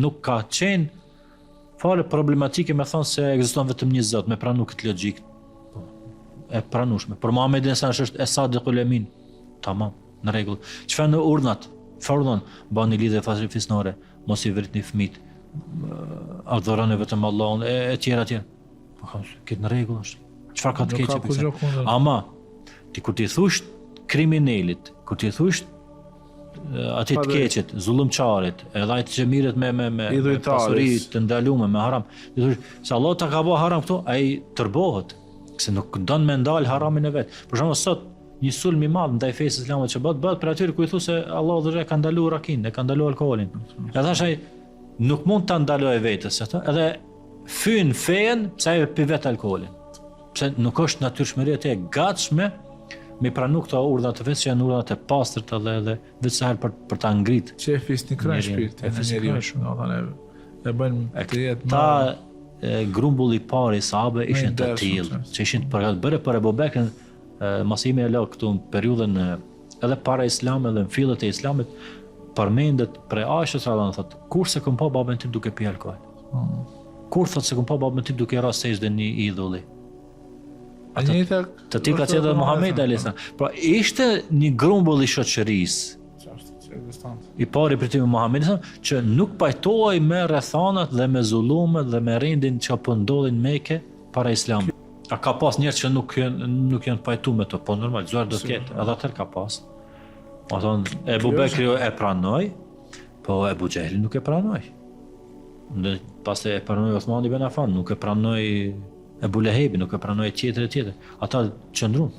Nuk ka qenë fare problematike me thonë se ekziston vetëm një zot, me pranu këtë logjikë po, e pranueshme. Për Muhamedin sa është es-Sadikul Emin. Tamam, në rregull. Çfarë në urdhnat? Çfarë urdhnon? Bani lidhje farefisnore, mos i vritni fëmijët. Adhuroni vetëm Allahun e e tjera e tjera. Po kam këtë në rregull është. Çfarë ka të keqe për këtë? Ama ti kur t'i thush kriminelit, kur t'i thush atij të keqit, zullumqarit, edhe ai që mirret me me me, me pasuri të ndalume, me haram. Ti thush se Allah ta ka bë haram këto, ai tërbohet, se nuk don me ndal haramin e vet. Për shembull sot një sulm i madh ndaj fesë islame që bëhet, bëhet për atyre ku i thu se Allahu dhe ka ndaluar rakin, e ka ndaluar alkoolin. Edhe thash ai nuk mund ta ndalojë vetes atë, edhe fyn fenë pse ai pi vet alkoolin. Pse nuk është natyrshmëria e tij e gatshme me pranu këto urdhra të fesë që janë urdhra të pastërta dhe edhe veç sa herë për për ta ngrit. Që e fisnikërojnë shpirtin e njeriut, domethënë e bëjnë të jetë më ta grumbulli i parë i sahabëve ishin të tillë, që ishin të përgatshëm bëre për Ebu Bekrin, masi jemi hala këtu në periudhën edhe para islamit edhe në fillet e islamit përmendet prej Aishës radhën thotë, kurrë s'e kom pa babën tim duke pi alkool. Mm. Kurrë thotë s'e kom pa babën tim duke ra sexhde një idhulli. A njëjta të tillë ka qenë edhe Muhamedi alayhis salam. Pra ishte një grumbull i shoqërisë. I pari prej tyre Muhamedi që nuk pajtohej me rrethanat dhe me zullumet dhe me rendin që po ndodhin në Mekë para Islamit. A ka pas njerëz që nuk janë nuk janë pajtu me to? Po normal, zor do të ketë, edhe atëherë ka pas. Po thon Ebu Bekri e pranoi, po Ebu Xhehli nuk e pranoi. Në pastaj e pranoi Osmani ibn Affan, nuk e pranoi Ebu Lehebi, nuk e pranoi tjetër e tjetër. Ata qëndruan.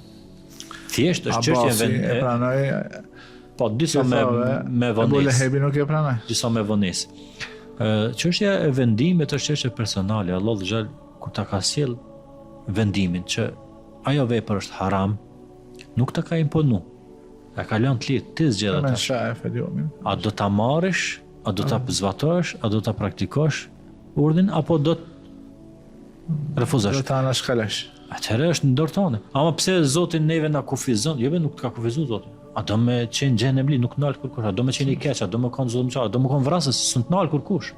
Thjesht është çështje vend e pranoi Po disa me me vonesë. Ebu Lehebi nuk e pranoi. Disa me vonesë. Ë çështja e vendimit është çështje personale. Allahu xhel kur ta ka sjell vendimin që ajo vepër është haram, nuk ta ka imponu. Ta ka lënë të lirë, ti zgjedh atë. A do ta marrësh, a do ta zbatosh, a do ta praktikosh urdhrin apo do të refuzosh? Do ta anashkalosh. Atëherë është në dorë tënde. Ama pse Zoti neve na kufizon? Jo, nuk të ka kufizuar Zoti. A do me qenë xhehenemli, nuk të nal kurkush. A do me qenë i keq, a do me kanë zullumqar, a do me kanë vrasës, s'të nal kurkush.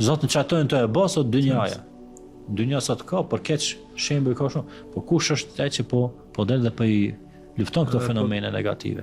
Zoti qato janë tu e bë sot dynjaja. Dynja sot ka për keq shembuj ka shumë. Po kush është ai që po po del dhe po i lufton këto po- fenomene negative?